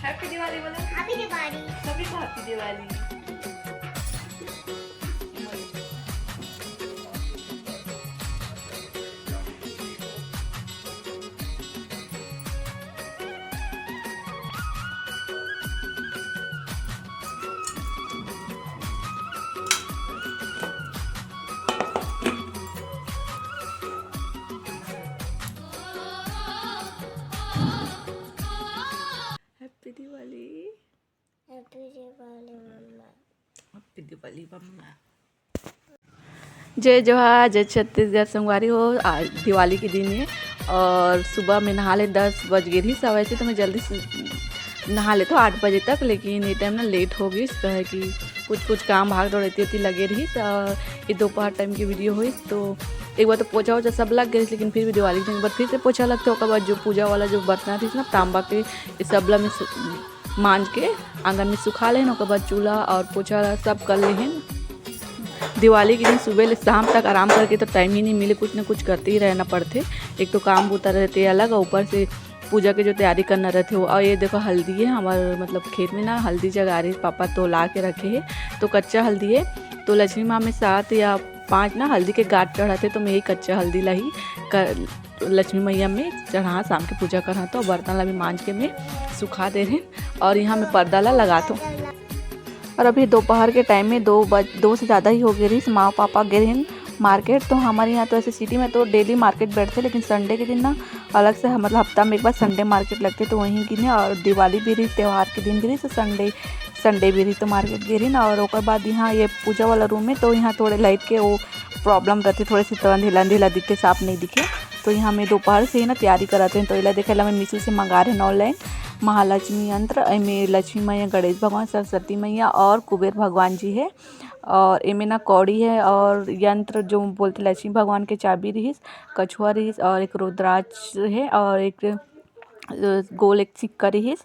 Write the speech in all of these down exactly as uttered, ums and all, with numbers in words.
Happy Diwali बोलो। Happy Diwali। सभी को Happy Diwali। Happy Diwali। Happy Diwali मम्मा। Happy Diwali मम्मा। जय जोहार, जय छत्तीसगढ़। संगवारी हो, आज दिवाली के दिन हे और सुबह में नहा ले, दस बज गे रहिस। वैसे तो मैं जल्दी से नहा लेथों आठ बजे तक, लेकिन ये टाइम ना लेट हो गइस, काहे कि कुछ कुछ काम भाग दौड़ एती ओती लगे रहिस। और ये दोपहर टाइम की वीडियो होइस, तो एक बार तो पोछा वोछा सब लग गइस, लेकिन फिर भी दिवाली के दिन एक बार फिर से पोछा लगथे। ओकर बाद जो पूजा वाला जो बर्तन रहिस ना तांबा के, ये सब ला मैं सु-, मांज के आंगन में सुखा लेन, ओकर बाद चूल्हा और पोछा सब कर लेन। दिवाली के दिन सुबह ले शाम तक आराम करके तो टाइम ही नहीं मिले, कुछ ना कुछ करते ही रहना पड़थे। एक तो काम बूता रहते अलग, और ऊपर से पूजा के जो तैयारी करना रहथे वो। और ये देखो हल्दी है हमारे, मतलब, खेत में ना हल्दी जगा रहे पापा, तो ला के रखे है, तो कच्चा हल्दी है। तो लक्ष्मी माँ में सात या पाँच ना हल्दी के गांठ चढ़ाथे, तो मैं ये कच्चा हल्दी ला ही कर, लक्ष्मी मैया में चढ़ा, शाम के पूजा करहा, तो बर्तन ला भी मांज के मैं सुखा दे रहे। और यहाँ मैं पर्दा ला लगाथों। और अभी दोपहर के टाइम में दो बज, दो से ज़्यादा ही हो गए रहिस, माँ पापा गए रहिन मार्केट। तो हमारे यहाँ तो ऐसे सिटी में तो डेली मार्केट बैठथे, लेकिन संडे के दिन ना अलग से, मतलब, हफ्ता में एक बार संडे मार्केट लगथे, तो वहीं गिने। और दिवाली भी रहिस, त्यौहार के दिन भी रहिस, तो संडे, संडे भी रहिस, तो मार्केट गे रहिन। और ओकर बाद यहाँ ये पूजा वाला रूम में, तो यहाँ थोड़े लाइट के वो प्रॉब्लम रहथे, थोड़े से तो अंधेला अंधेला दिखे, साफ नहीं दिखे। तो यहाँ मैं दोपहर से ही ना तैयारी करत रहें। तो एला देखे ला मैं मीशो से मंगा रहें ऑनलाइन महालक्ष्मी यंत्र। एमे लक्ष्मी मैया, गणेश भगवान, सरस्वती मैया और कुबेर भगवान जी है। और एमे ना कौड़ी है और यंत्र जो बोलते लक्ष्मी भगवान के चाबी रहिस, कछुआ रहिस और एक रुद्राक्ष है और एक, अ, गोल एक सिक्का रहिस।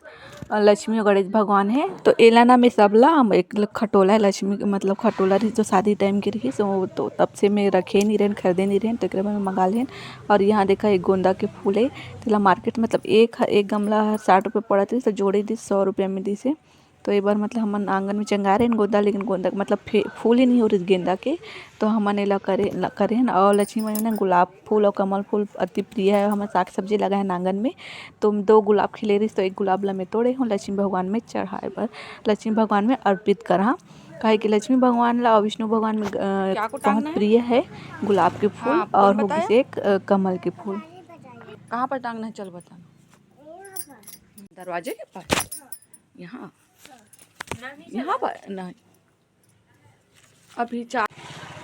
अ, लक्ष्मी और गणेश भगवान है। तो एला ना मैं सब ला हम एक ल-, खटोला है लक्ष्मी, मतलब खटोला रहिस जो शादी टाइम के रहिस, वो तो तब से मैं रखे नहीं रहेन, खरीदे नहीं रहेन, तो एकरे बर मैं मंगा लेन। और यहाँ देखा एक गोंदा के फूल है, तेला मार्केट, मतलब, एक ह-, एक गमला ह साठ रुपये पड़त रहिस, तो जोड़े दिस सौ रुपया में दिस है। तो ए बार, मतलब, हमन आंगन में चंगा रहेन गोंदा, लेकिन गोंदा, मतलब, फे-, फूल ही नहीं हो रहिस गेंदा के, तो हमन एला करे, ल-, करेन। और लक्ष्मी मैया ने गुलाब फूल और कमल फूल अति प्रिय है, हमन साग सब्जी लगाएन आंगन में। तो दो गुलाब खिले रहिस, तो एक गुलाब ला मैं तोड़े हूँ लक्ष्मी भगवान में चढ़ाए बर, लक्ष्मी भगवान में अर्पित करहा, काहे कि लक्ष्मी भगवान ला और विष्णु भगवान में, अ, क्या को टांगना बहुत है? प्रिय है गुलाब के फूल हाँ, कौन और हो बताया? गिस एक, अ, कमल के फूल। कहाँ पर टांगना है, चल बताना। दरवाजे के पास, यहाँ, यहाँ पर नहीं। अभी चार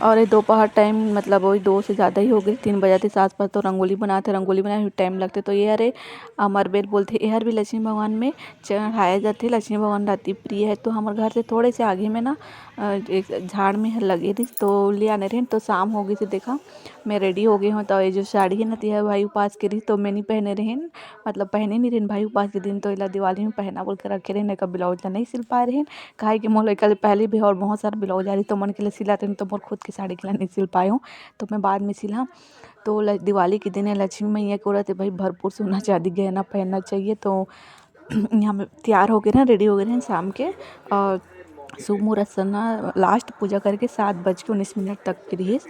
और ये दोपहर टाइम, मतलब, वही दो से ज़्यादा ही हो गए, तीन बजे थे। सास पास तो रंगोली बनाते, रंगोली बनाए हुए टाइम लगते। तो ये हरे अमरबेल बोलते, ये हर भी लक्ष्मी भगवान में चढ़ाया जाते। लक्ष्मी भगवान ला अति प्रिय है। तो हमारे घर से थोड़े से आगे में ना, अ, एक झाड़ में हर लगे रहिस, तो ले आने रहेन। तो शाम हो गई से देखा, मैं रेडी हो गई हूँ। तो ये जो साड़ी है ना, तो ये भाई उपास के रहिस, तो मैं नहीं पहने रहेन, मतलब, पहने नहीं रहेन भाई उपास के दिन। तो एला दिवाली में पहना बोल के रखे रहेन, एकर ब्लाउज ला नहीं सिल पाए रहेन, काहे कि मोर लइका ले पहले भी और बहुत सारा ब्लाउज आ रही, तो मन के लिए सिला रहेन, तो मोर खुद के साड़ी के लिए नहीं सिल पाए हूँ, तो मैं बाद में सिला। तो ल-, दिवाली के दिन है, लक्ष्मी मैया के व्रत है भाई, भरपूर सोना चांदी गहना पहनना चाहिए। तो यहाँ में तैयार हो गए रहेन, रेडी हो गए रहेन शाम के, और शुभ मुहूर्त से ना लास्ट पूजा करके सात बज के उन्नीस मिनट तक के रहिस।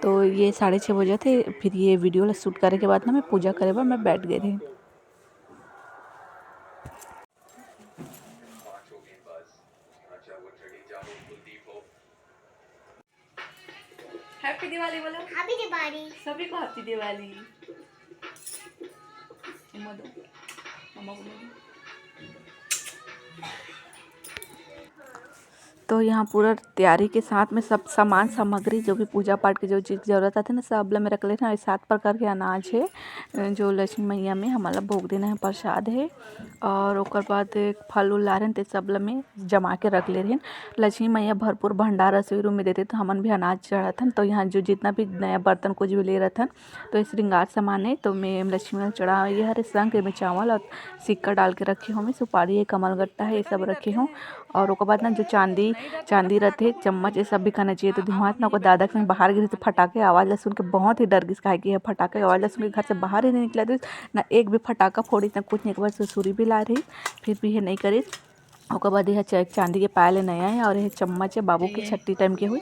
तो ये साढ़े छः बजे थे, फिर ये वीडियो ला शूट करे के बाद ना मैं पूजा करे बर मैं बैठ गए रही। Happy Diwali बोलो। Happy Diwali। सभी को Happy Diwali। मम्मा दो, मम्मा को दो। तो यहाँ पूरा तैयारी के साथ में सब सामान सामग्री, जो भी पूजा पाठ के जो चीज़ जरूरत आथे ना, सब ला मैं रख लेथन। और सात प्रकार के अनाज है, जो लक्ष्मी मैया में हमन ला भोग देना है, प्रसाद है। और ओकर बाद एक फल उल ला रहेन, ते सब ला मैं जमा के रख ले रहेन। लक्ष्मी मैया भरपूर भंडार रसोई रूम में देथे, तो हमन भी अनाज चढ़ाथन। तो यहाँ जो जितना भी नया बर्तन कुछ भी ले रहथन, तो ये श्रृंगार सामान है, तो मैं लक्ष्मी ला चढ़ा, ये हरे शंख, एमे चावल और सिक्का डाल के रखे हूँ, मैं सुपारी है, कमलगट्टा है, ये सब रखे हूँ। और ओकर बाद ना जो चांदी चांदी रथे, चम्मच, ये सब भी करना चाहिए। तो धुआं इतना को दादा के संग बाहर गिरे, तो फटाके आवाज ला सुन के बहुत ही डर गिस, काहे कि ये फटाके आवाज ला सुन के घर से बाहर ही नहीं निकला, तो ना एक भी फटाका फोड़ी, ना कुछ नहीं। एक बार सुरसुरी भी ला रही, फिर भी ये नहीं करे। ओकर बाद यह चा-, चांदी के पायल नया है और यह चम्मच है, बाबू के छट्ठी टाइम के हुई।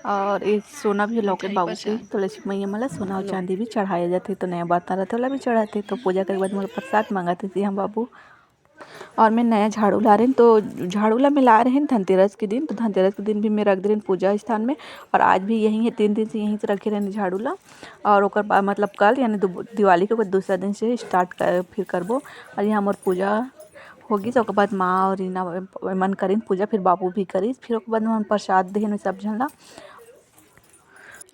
और ये सोना भी लॉकेट बाबू के, तो लक्ष्मी मैया मला सोना और चांदी भी चढ़ाया जाते, तो नया बर्तन रहते, ओला भी चढ़ाते। तो पूजा करे के बाद मोला प्रसाद मांगत हे हम बाबू। और मैं नया झाड़ू ला रहे हैं, तो झाड़ू ला मैं ला रहे हैं धनतेरस के दिन, तो धनतेरस के दिन भी मैं रख दे रहे हैं पूजा स्थान में। और आज भी यहीं है, तीन दिन से यहीं से रखे रहे हैं झाड़ू ला। और ओकर बाद, मतलब, कल यानी दु-, दिवाली के ओकर दूसरा दिन से स्टार्ट कर, फिर करबो। और यहाँ मोर पूजा होगी, तो ओकर बाद माँ और रीना मन करिन पूजा, फिर बाबू भी करिस, फिर ओकर बाद में हम प्रसाद देहन सब झन ला।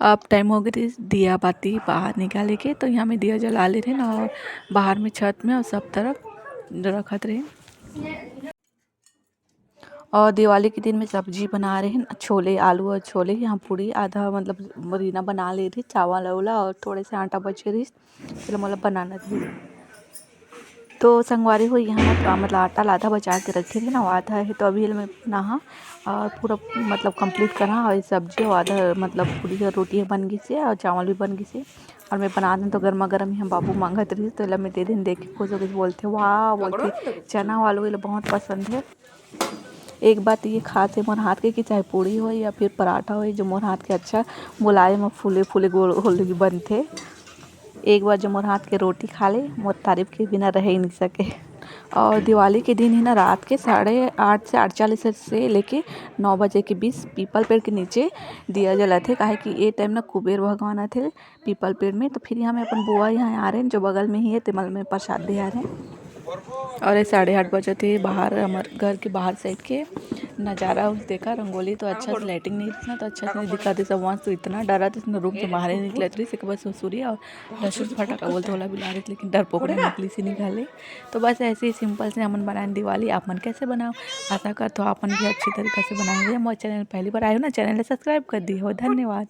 अब टाइम हो गए रहिस दिया बाती बाहर निकाले के, तो यहाँ में दिया जला ले रहे ना, और बाहर में छत में और सब तरफ रखत रहे। और दिवाली के दिन में सब्जी बना रहे हैं, छोले, आलू और छोले। यहाँ पूरी आधा, मतलब, रीना बना ले रही, चावल वाला, और थोड़े से आटा बचे रहिस, चलो, मोला बनाना रहिस। तो संगवारी हो, यहाँ का, मतलब, आटा ला आधा बचा के रखे रहे ना, वो आधा है, तो अभी मैं बनाहा और पूरा, मतलब, कंप्लीट करा। और ये सब्जी और आधा, मतलब, पूरी और रोटी बन गई से और चावल भी बन गई से। और मैं बना दें तो गर्मा गर्म ही हम बाबू मांगत रहिस, तो एला मैं दे दें, देख के खुश हो गई, बोलते, "वाह," बोलते, "चना वालू एला बहुत पसंद है।" एक बात ये खास है मोर हाथ के, कि चाहे पूड़ी हो या फिर पराठा हो, जो मोर हाथ के अच्छा मुलायम और फूले फूले गोल गोल बनथे। एक बार जो मोर हाथ के रोटी खा ले, मोर तारीफ के बिना रह ही नहीं सके। और दिवाली के दिन ही ना, रात के साढ़े आठ से आठ चालीस से लेके नौ बजे के बीच पीपल पेड़ के नीचे दिया जलाथे, काहे कि ये टाइम ना कुबेर भगवान आथे पीपल पेड़ में। तो फिर यहाँ मैं अपन बुआ यहाँ आ रहे हैं, जो बगल में ही है, तेमल में प्रसाद दे आ रहे हैं। और ये साढ़े आठ बजे थे बाहर, हमारे घर के बाहर साइड के नज़ारा उस देखा, रंगोली तो अच्छा से, लाइटिंग नहीं थी ना, तो अच्छा से नहीं दिखा थे सब। वहाँ से इतना डरा था, रूम से बाहर ही निकले थे, से बस सुरसुरी और लसुन फटाका बोलते होला बिला रहे थे, लेकिन डरपोक रहे, निकली से निकाले। तो बस ऐसे ही सिंपल से हमन बनाए दिवाली। आप मन कैसे बनाओ, आशा करथो आप मन भी अच्छे तरीका से बनाएंगे। मोर चैनल पहली बार आए हो ना, चैनल ला सब्सक्राइब कर दी हो। धन्यवाद।